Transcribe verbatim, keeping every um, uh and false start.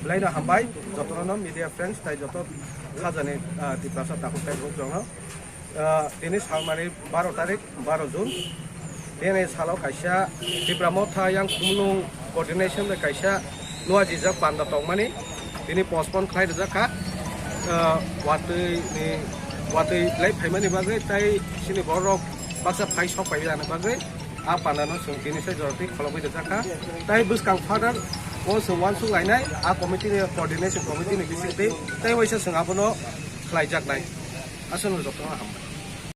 Belai no hambai, jotono no media friends tai joto khajani, ah, Tiprasa takhuk tai rok jongno. Ah, tini salmani baro tarik, baro June. Tini salo kaisa Tipra Motha yang Khumulwng coordination bai kaisa nua jijak panda tongmani. Tini postpone khlai rijak kha. Ah, watwi ni, watwi belai phaimani bagwi tai sini borok baksa phai sok pai jani bagwi. A pandano chwng tini se jora twi kholobwi rijak kha. Tai bwskang further o chwng uansuk lainai a committee ni coordination committee ni bisingtwi tai waisa chwng abono khlaijaknai. Aswkno jotono hambai.